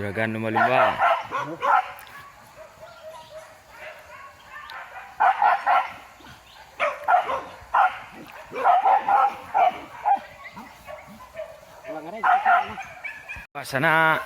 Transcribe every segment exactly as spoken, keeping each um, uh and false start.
Juragan lumba-lumba. Sanak.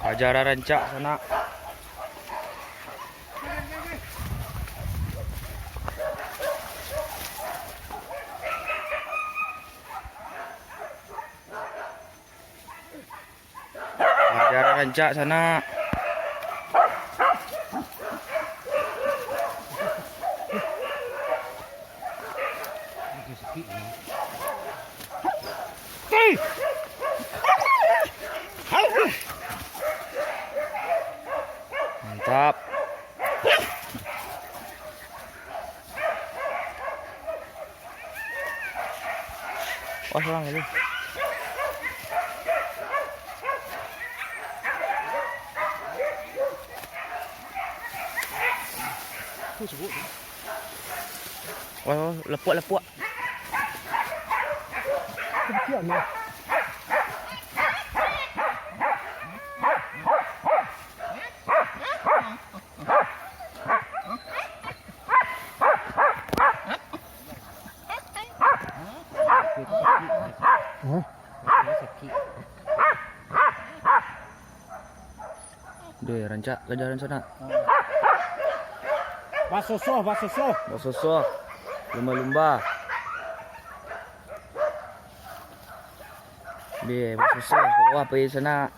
Ajaran rancak sanak. Ajaran rancak sanak. Mantap. Wah, salah tadi. Wah, wah, lepuak, lepuak. Deh, rancak kajaran sanak. Basosoh, basosoh. Basosoh. Lumba-lumba. Deh, basosoh. Ka bawah pai sanak.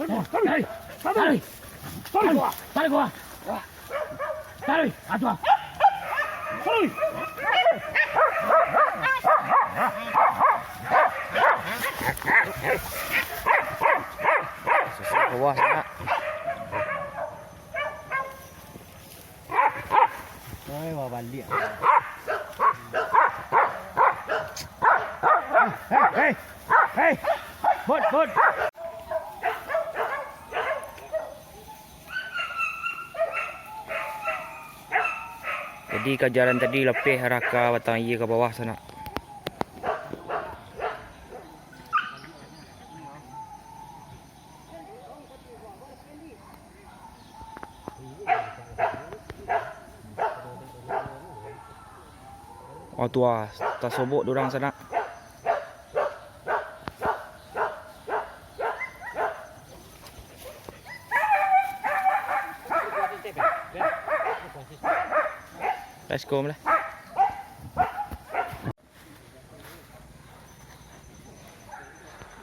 Tarik! Tarik! Tarik! Tarik! Tarik! Tarik! Aduh! Tarik! Susah bawah, nak. Oi, wah baliak. Hei, hei, hei. Bot, bot. Jadi, kajaran tadi lapeh arah ka batang aia ka bawah sanak. Oh, tu ah, tasobok dek urang sanak. Let's go lah.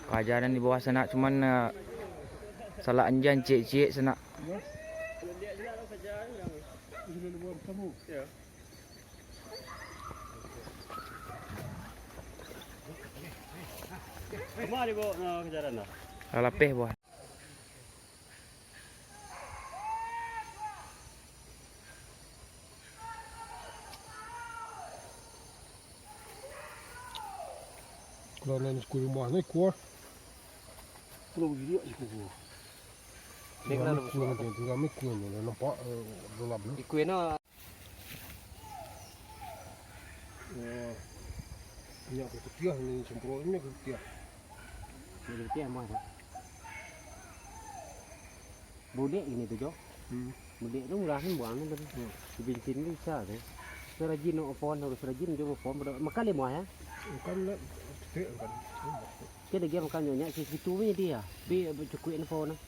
Kajaran di bawah sanak, cuman, eh, salah anjiang ciek-ciek sanak. Lah lapeh bawah. Kalau nan suku rumah ni kuah. Kalau giliak suku kuah. Tinggal suku, tinggal suku, tinggal suku, nampak, eh, dalam ni. Ikue no. Oh. Minyak putiah ni, semprot minyak putiah. Minyak putiah mah tu. Bulek gini tu, Jo. Hmm. Bulek tu murah kan buang kan tadi. Hmm. Di bensin tu bisa tu. Sarajin no phone, harus rajin jo phone. Makan limo ya? Makan lah, cetek makan. Dia lagi makan nyonya, segitu punya dia. Tapi cukup info nah.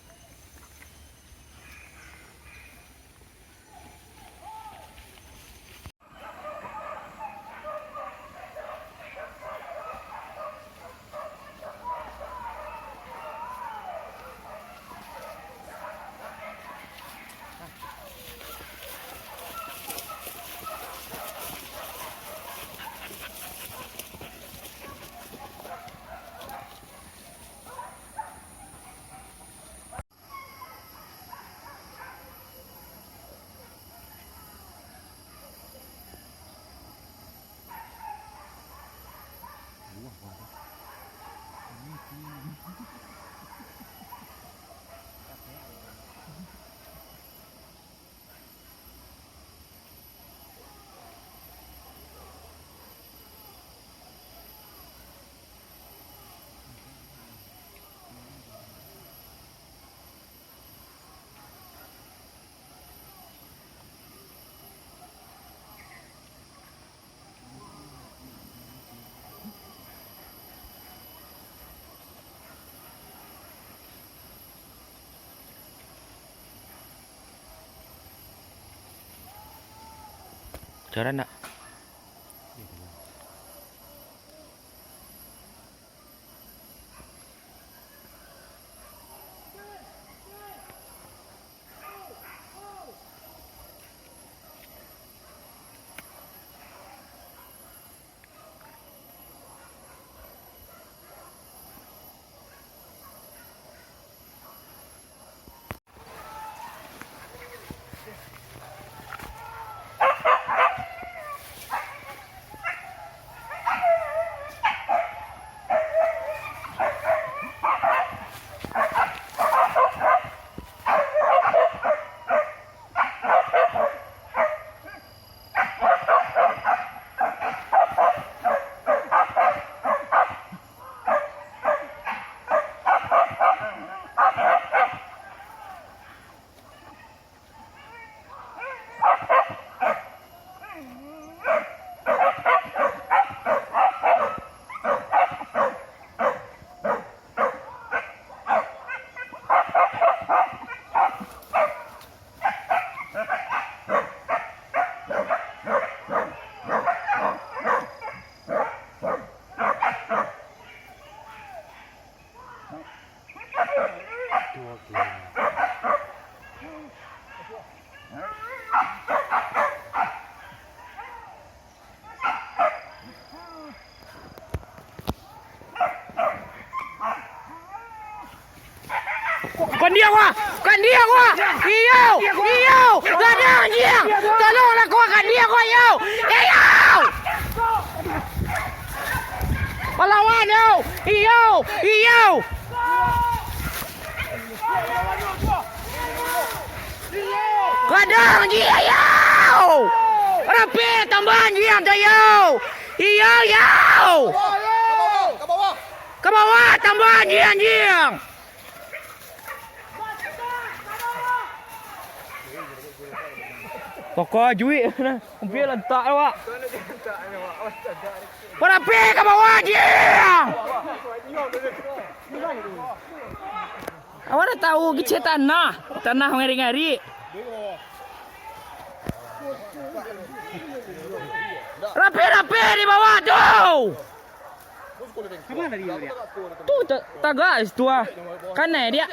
Cara nak. Bukan dia, wah! Bukan dia, wah! Iyo! Iyo! Gadang, anjiang! Tolonglah, wah! Bukan dia, wah! Iyo! Iyo! Palawan, yo! Iyo! Iyo! Gadang, anjiang, iyo! Rapih, tambah, anjiang, tu, iyo! Iyo, iyo! Ka bawah, ka bawah. Ka bawah, tambah, anjiang, anjiang! Pokok juik, nah. Umpia lantak, awak. Rapih ka bawah, anjiang! Awak dah tahu kecil tanah, tanah ngarik-ngarik. Rapih-rapih di bawah tu. Tu ta-, tagak situ ah. Kanai dia.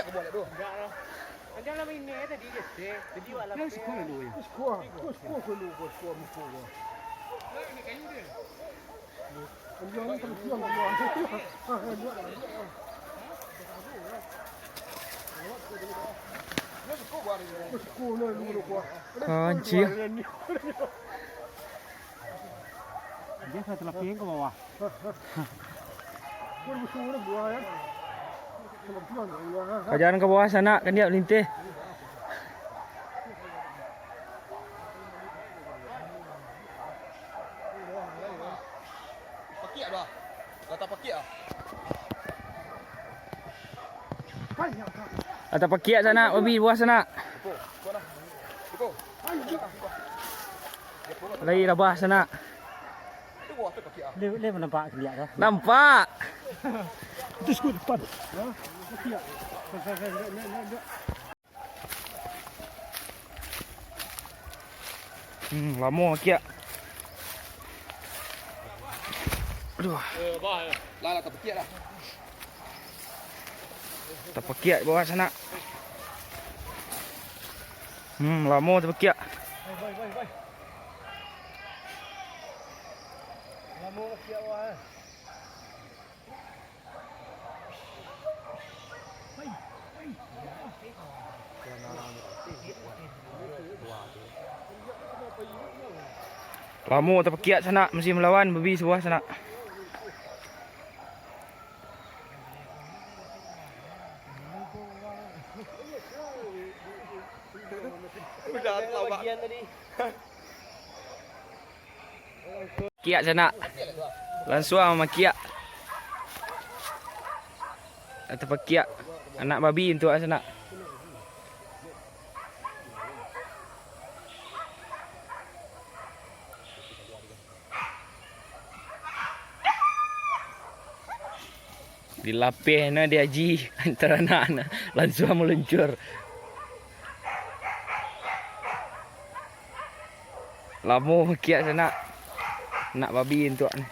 Kancil. Dia satu lapis ka bawah. Kajan ka bawah sanak, kan dia malintih. Pakiak dah. Dah tapakiak ah. Dah tapakiak sanak, babi bawah sanak. Lai rabah sanak. Leh, leh nampak kaliak tu. Nampak. Itu skul depan. Hmm, lamo kiak. Aduh. Lah, lah, tapakiak lah. Tapakiak bawah sanak. Hmm, lamo tapakiak. Lamo tapakiak bawah, eh. Lamo tapakiak sanak, musim malawan, babi sabuah sanak. Udah, terlambat. Kiak sanak. Lansuang mamakiak. Atau pakiak. Anak babi untuak sanak. Dilapeh no di Aji, antara anak-anak, lansuang maluncur. Lamo kiak sanak. Nak babi untuak ni.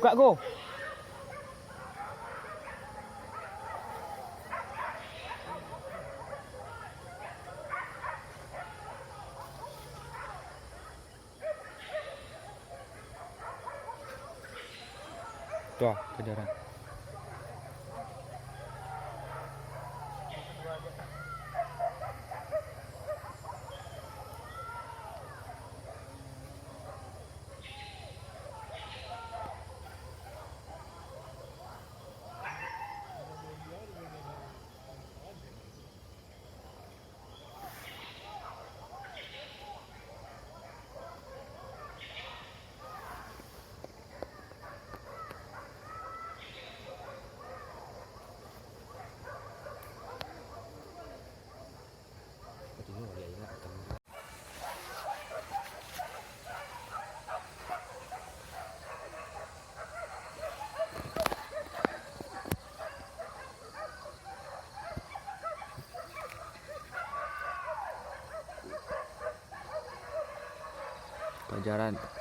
Bukak ko. Tuh, kejaran. Pajaran.